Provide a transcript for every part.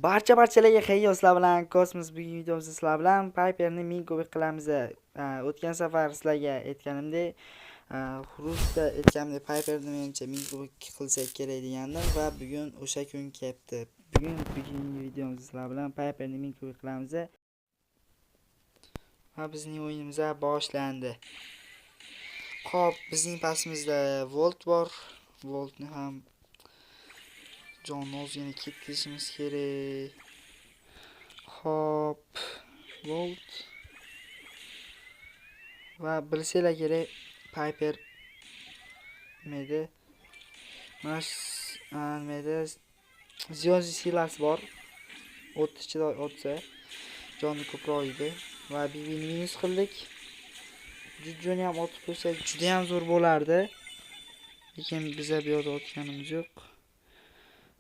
Barcha-barchalarga xayr, sizlar bilan Kosmos. Bugungi videomizda sizlar bilan Piperni 1000 kubik qilamiz. O'tgan safar sizlarga aytganimdek, Xurusda aytganimdek Piperni menimcha 1000 kubik qilsak kerak degandim va bugun o'sha kun kelibdi. Bugungi videomizda sizlar bilan Piperni 1000 kubik qilamiz. Va bizning o'yinimiz boshlandi. Xo'p, bizning pastimizda Volt bor. Voltni ham jonni ozgina ketkizishimiz kerak. Xo'p, Volt va bilsanglar kerak Piper nimada? Mana nimada? Ziyonli silasi bor. O't ichida otsa jonni ko'proq yeydi va Bibini minus qildik. Jujjoni ham otib qo'ysak juda ham zo'r bo'lardi. Lekin biza bu yerda otganimiz yo'q.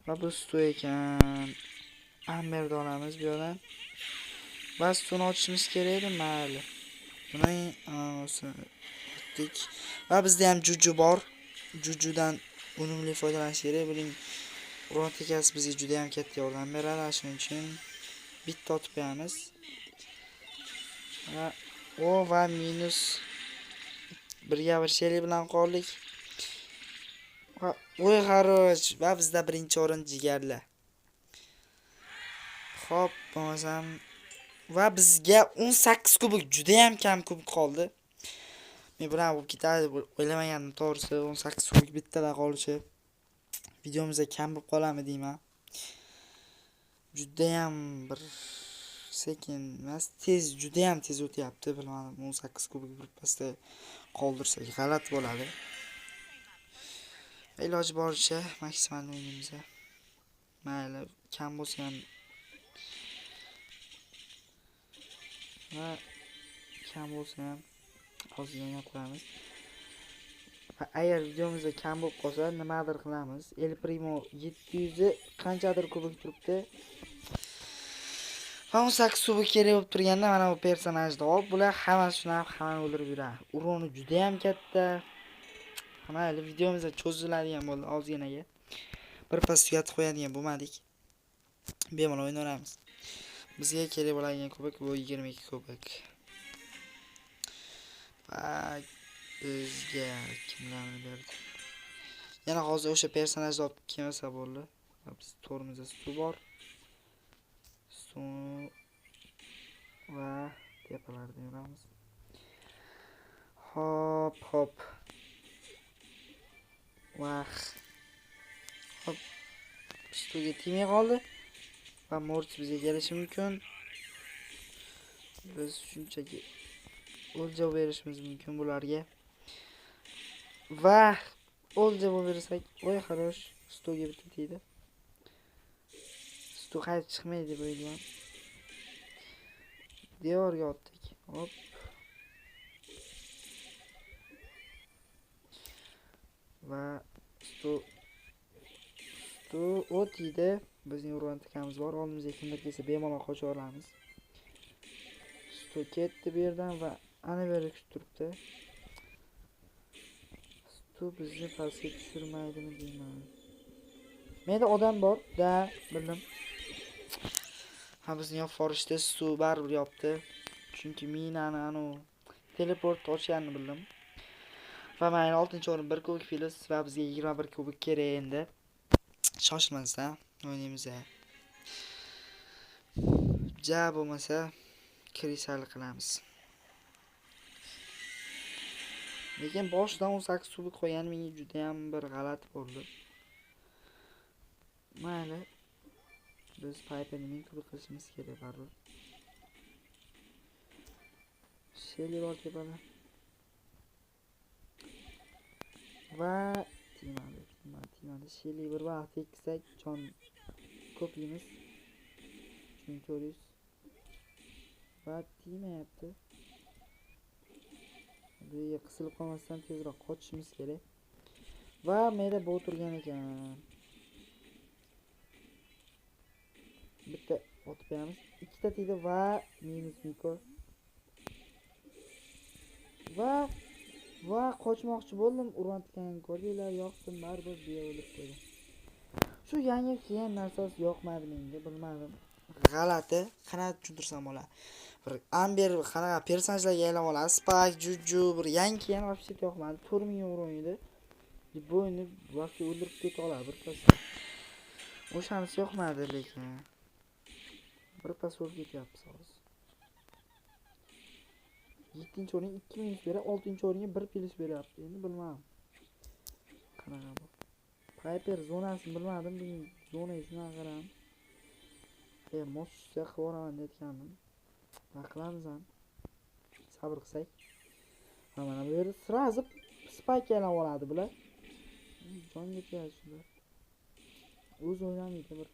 Va bu stu ekan. Amberni olamiz bu yerdan. Va stuni ochishimiz kerak edi, mayli. Buni otdik. Va bizda ham juju bor. Jujudan unumli foydalanish kerak. Buning urgan tekasi bizga juda ham katta yordam beradi. Shuning uchun bitta otib qo'yamiz. Va o va minus 1ga 1 Shelly bilan qoldik. Va oy xarosh, va bizda birinchi o'rin jigarlar. Xo'p, bo'lmasam va bizga 18 kubik, juda ham kam kubik qoldi. Men bilan bo'lib ketadi deb o'ylamagandim, to'g'risi 18 kubik bittada qolishi. Videomizda kam bo'lib qoladimi deyman. Juda ham bir sekin emas, tez, juda ham tez o'tyapti, bilmadim, 18 kubik bir pasda qoldirsak g'alati bo'ladi. Iloji boricha maksimal o'ynaymiz. Mayli, kam bo'lsa ham va kam bo'lsa ham ozgina qo'yamiz. Va agar videomizda kam bo'lib qolsa, nimadir qilamiz. El Primo 700 qanchadir kubik turibdi. Va 18 kubik kerak bo'lib turganda mana bu personajni olib, bular hammasi shunaqa hammani o'ldirib yuradi. Uroni juda ham katta. Mayli, videomizda cho'ziladigan bo'ldi ozginaga. Bir pas tugatib qo'yadigan bo'lmadik. Bemalol o'ynayveramiz. Bizga kerak bo'ladigan kubik bu 22 kubik. Va bizga kimlarni berdi? Yana hozir o'sha personajni olib kelmasa bo'ldi. Va biz to'rimizda suv bor. Suv va tepalarda yuramiz. Hop, hop. Vah. Hop. Stulga tegmay qoldi. Va Mortis bizga kelishi mumkin. Biz shunchaki o'lja berishimiz mumkin bularga. Va o'lja bersak, voy xarosh, stulga bitta tegdi. Stul qaytib chiqmaydi deb o'ylayman. Devorga otdik. Hop. Va stu o't yeydi. Bizning urgan tikamiz bor. Oldimizga kimdir kelsa bemalol qocha olamiz. Stu ketdi bu yerdan va ana bu yerda kutib turibdi. Stu bizni pastga tushirmaydimi deyman. Menda odam bor, da, bildim. Ha, bizni yopib yuborishdi. Stu baribir yopdi. Chunki minani anu teleport ochganini bildim. Va mayli, 6-o'rin 1 kubik plus va bizga 21 kubik kerak endi. Shoshilmasdan o'ynaymiz. Ja bo'lmasa krisal qilamiz. Lekin boshidan 18 kubik qo'ygan menga juda ham bir g'alati bo'ldi. Mayli, biz Piperni 1000 kubik qilishimiz kerak baribir. Shelly bor tepada. Va tegmadi, tegmadi. Shelly bir vaqt tekkizsak jon ko'p yeymiz. Chunki 400. Va tegmayapti. Bu yerga qisilib qolmasdan tezroq qochishimiz kerak. Va menda bu turgan ekan. Bitta otib qo'yamiz. Ikkita tegdi va minus Miko. Va qochmoqchi bo'ldim. Urgan tikani ko'rdinglar, yoqdim, baribir bu yerga o'lib qo'ydi. Shu yangi kelgan narsasi yoqmadi menga, bilmadim. G'alati, qanaqa tushuntirsam bo'ladi. Bir Amber qanaqa personajlarga aylanib oladi, Spike, Juju bir yangi kelgan вообще yoqmadi. 4000 urun edi. Bu o'yinni вообще o'ldirib keta oladi bir pas. O'shanisi yoqmadi lekin. Bir pas o'lib ketyapmiz hozir. 7-o'ringa 2 minus beradi, 6-o'ringa 1 plus beryapti. Endi bilmadim. Qanaqa bu? Piper zonasini bilmadim, buning zonasi shunaqa qaram. Mos tushsa qilib yuboraman deyotgandim. Nima qilamiz ham? Sabr qilsak. Ha, mana bu yerda sразу Spike aylanib oladi bular. Jonga tegadi shular. O'zi o'ynamaydi bir.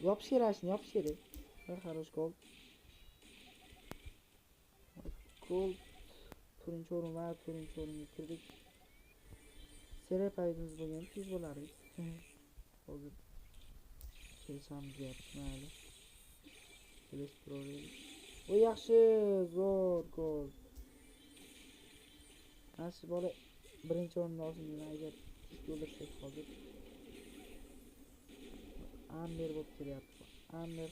Yopish kerak, shuni yopish kerak. Bir хорош gol. Gol. 4-o'rin va 4-o'ringa kirdik. Seriya paytimiz bo'lgan tez bo'lardik. Hozir kelishamiz deyapti, mayli. Kelishib turaveraylik. O yaxshi, zo'r gol. Mana shu bola birinchi o'rinni olsin degan, agar o'ldirsak hozir. Amber bo'lib kelyapti. Amber.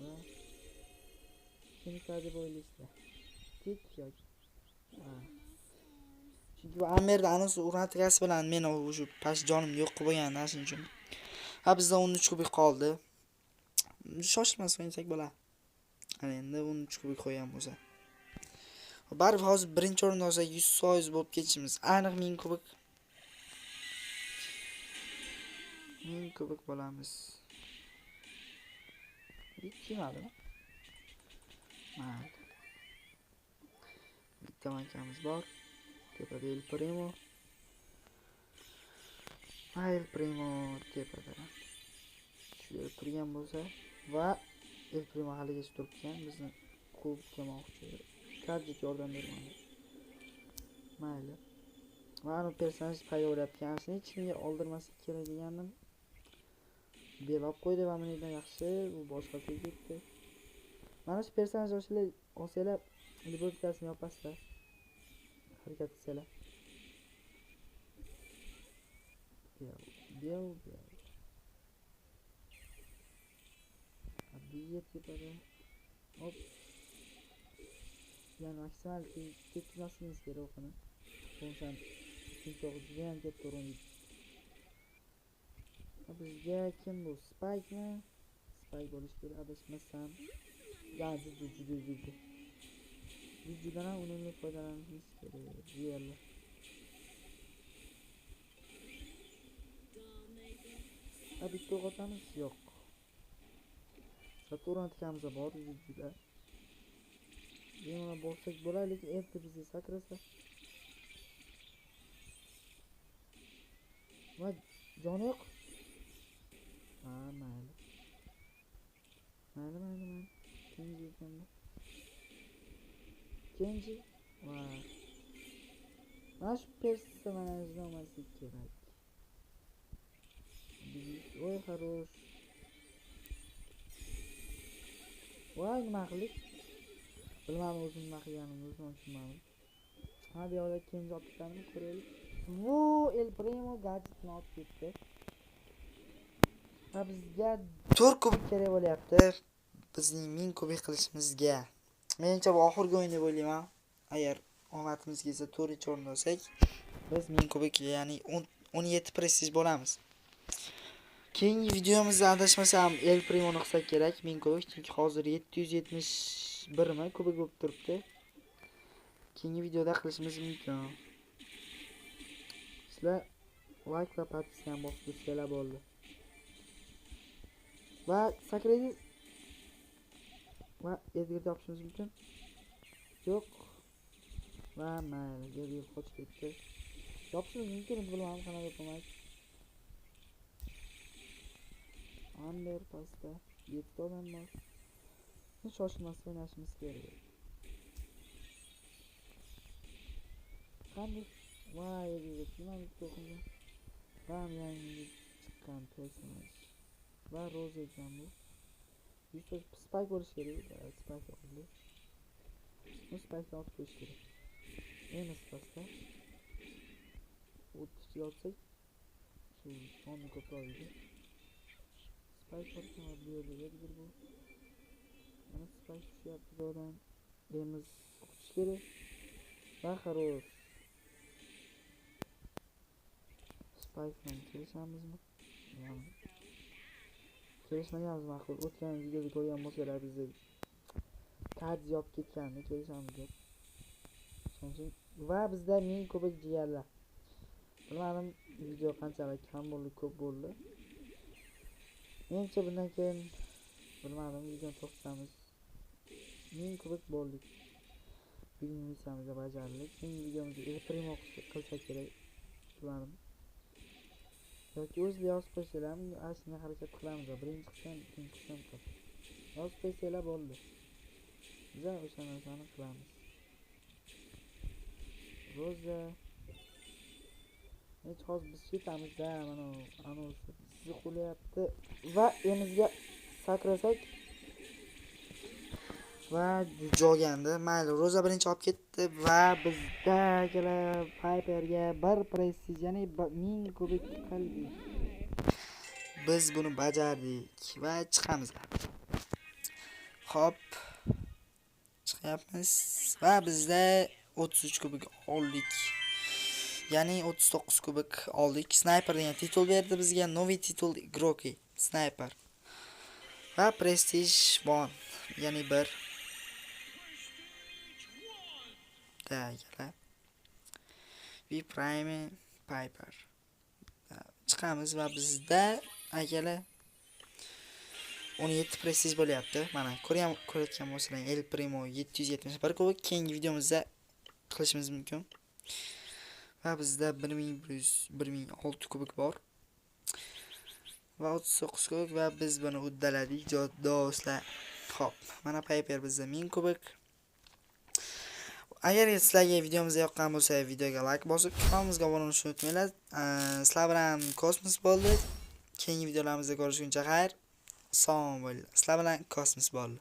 Va kim deb o'ylaysizlar? Tik yoki chunki bu Amberda anisi urnatigasi bilan men o'sha past jonimni yo'q qilib qo'ygan, shuning uchun. Ha, bizda 13 kubik qoldi. Shoshilmas o'ynasak bo'ladi. Ana endi 13 kubik qo'ygan bo'lsa. Baribir hozir birinchi o'rinda olsak 100% bo'lib ketishimiz aniq. 1000 kubik. 1000 kubik bo'lamiz. Yetmadimi? Mayli. Bitta bankamiz bor. Tepada El Primo. El Primo tepada. Shu yerda turgan bo'lsa va El Primo haligacha turibdi, bizni quvib kelmoqchi. Gadget yordam bermadi. Mayli. Mana bu personaj paydo bo'layotgan. Shuni hech kimga oldirmaslik kerak degandim. Belab qo'ydi va bundan yaxshi, bu boshqasiga ketdi. Mana shu personaj olsanglar, libovkasini yopasizlar. Harakat qilsanglar. Bel, bel. Abiya tepada. Hop. Yani maksimal tetkizmasligimiz kerak o'qini. Bo'lmasam ikkinchi o'q juda ham katta o'rin. Bizga kim bu? Spike-mi? Spike bo'lishi kerak adashmasam. Ya, juda. Jujudan ham unumli foydalanishimiz kerak. Deyarli. Ha, bitta o'q otamiz? Yo'q. Saturn tikamiz bor jujuda. Bemalol borsak bo'ladi, lekin erta bizga sakrasa. Va joni yo'q. Ha, mayli. Mayli. Kenji ekan bu. Kenji. Va mana shu personajni olmaslik kerak. Oy, хорош. Voy, nima qildik? Bilmadim o'zim nima qilganimni, o'zim ham tushunmadim. Ha, bu yoqda Kenji olib ketganini ko'raylik. Bu El Primo gadgetni olib ketdi. Ha, bizga 4 kubik kerak bo'lyapti. Bizning 1000 kubik qilishimizga. Menimcha bu oxirgi o'yin deb o'ylayman. Agar omadimiz kelsa 4-o'rinda olsak, biz 1000 kubik, ya'ni 17 prestij bo'lamiz. Keyingi videomizda adashmasam El Primoni qilsak kerak 1000 kubik, chunki hozir 771 mi kubik bo'lib turibdi. Keyingi videoda qilishimiz mumkin. Sizlar like va podpiska ham bosib tursanglar bo'ldi. Va sakraydi. Va Edgar topishimiz mumkin. Yo'q. Va mayli, Edgar qochib ketdi. Yopishimiz mumkin, bilmadim qanaqa yopaman. Amber pastda 7 ta odam bor. Shoshilmasdan o'ynashimiz kerak. Qanday? Voy, Edgar nima to'qingan? Va yangi chiqqan personaj. Va Roza ekan bu. 100% Spike bo'lishi kerak. Spike oldi. Bu Spike'ni otib qo'yish kerak. Emas pastda. O't ichiga otsak shu jonni ko'proq yeydi. Spike bor va bu yerda Edgar bu. Mana Spike tushyapti joydan. Emiz o'tish kerak. Va xaros. Spike bilan kelishamizmi? Kelishmaganmiz ma'qul. O'tgan videoda ko'rgan bo'lsanglar bizni kard yopib ketganini kelishamiz deb. Shuning uchun va bizda 1000 kubik jigarlar. Bilmadim video qanchalik kam bo'ldi, ko'p bo'ldi. Menimcha bundan keyin bilmadim videoni to'xtatamiz. 1000 kubik bo'ldik. Bugungi missiyamizni bajardik. Keyingi videomizda El Primo qilsak kerak. Bilmadim. Yoki o'zinglar yozib qo'ysanglar, ana shunga harakat qilamiz. Birinchi qilsam, ikkinchi qilsam qil. Yozib qo'ysanglar bo'ldi. Biz o'sha narsani qilamiz. Roza. Hech hozir biz ketamizda, mana anonsi sizni qo'lyapti va emizga sakrasak va jogandi. Mayli, Roza birinchi olib ketdi va bizda akalar Piperga bir prestij, ya'ni 1000 kubik qildik. Biz buni bajardik va chiqamiz. Xo'p, chiqyapmiz va bizda 33 kubik oldik. Ya'ni 39 kubik oldik. Sniper degan titul berdi bizga. Новый titul игроки Sniper. Va prestij 1, ya'ni 1. Akalar. V Prime Piper. Chiqamiz va bizda akalar 17 prestij bo'lyapti. Mana ko'rayotgan bo'lsanglar El Primo 771 kubik. Keyingi videomizda qilishimiz mumkin. Va bizda 1100 1006 kubik bor. Va 39 kubik va biz buni uddaladik do'stlar. Xo'p, mana Piper bizda 1000 kubik. Agar sizlarga videomiz yoqqan bo'lsa, videoga like bosib, kanalimizga obuna bo'lishni unutmanglar. Sizlar bilan Kosmos bo'ldi. Keyingi videolarimizda ko'rishguncha xayr. Sog' bo'linglar. Sizlar bilan Kosmos bo'ldi.